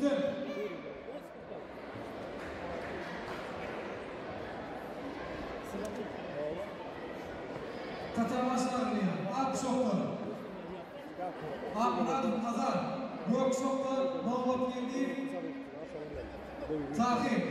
Rüstem. Tatama çagyrylýar. Ak guşakdan Akmyradow Azat, gök guşakdan Nobatgeldiýew Tahyr.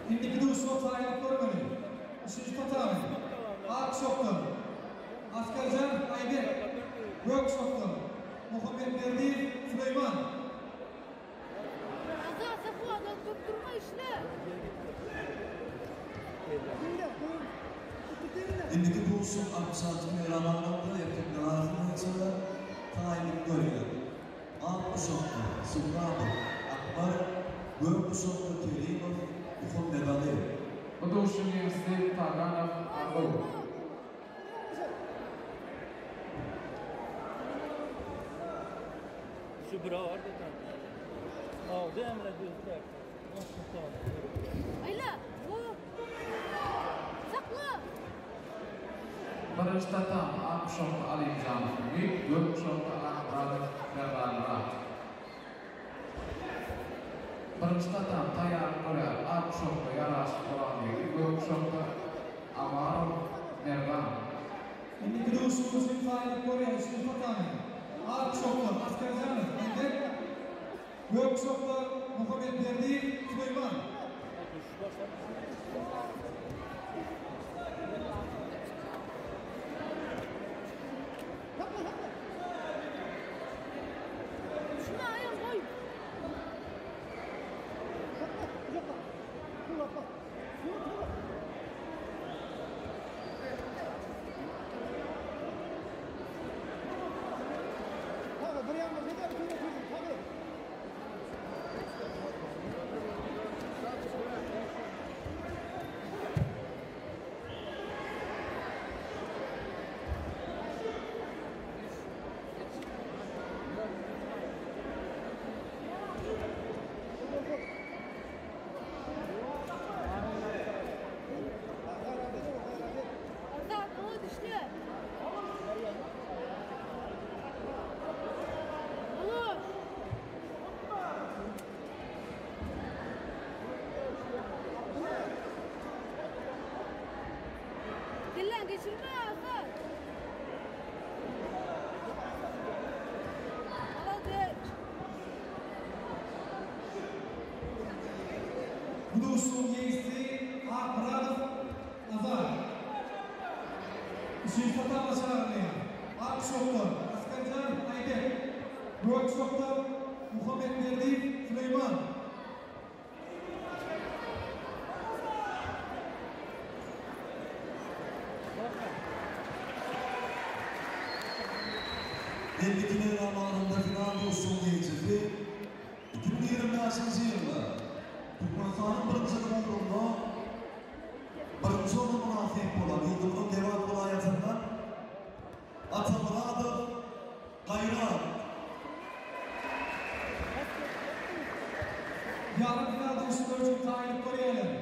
Indiki duşuşyga taýynlyk görmeli. Üçünji tatami. Ak guşakdan Askerjan Aýbek, gök guşakdan Muhammetberdiýew Süleýman. Azat sakla durup durma işle. Indiki duşuşyk 66 kilogram agramda erkekler arasynda geçiriler. Taýynlyk görýär. Ak guşakda Suhrabow Akbar, gök guşakda Kerimow Muhammedaly. Bu duşuşygyň ýeňijisi Taganow Arzuw. Birinji tatamy ak guşakly Alimjanow Umyt, gök guşakly Akmyradow Serdarmyrat. Birinji tatamy taýýarlyk görýär ak guşakly Ýaraşyk Orazgeldi, gök guşakda Amarow Merdan. Indiki duşuşyk üçin taýynlyk görýär üçünji tatamy ak guşakdan Askerjanow Aýbek, gök guşakda Muhammetberdiýew Süleýman. Bu duşuşygyň ýeňijisi Akmyradow Azat. Üçünji tatama çagyrylýar. Ak guşakdan Askerjan Aýbek, gök guşakdan Muhammetberdiýew Süleýman. 52 kilogram agramda final duşuşygyň ýeňijisi 2025-nji ýylda Türkmenistanyň birinjiligi ugrunda birinji orna mynasyp bolan ýurdumyzyň Lebap welaýatyndan Atamyradow Gaýrat. Ýarym final duşuşyklary üçin taýynlyk görýärler.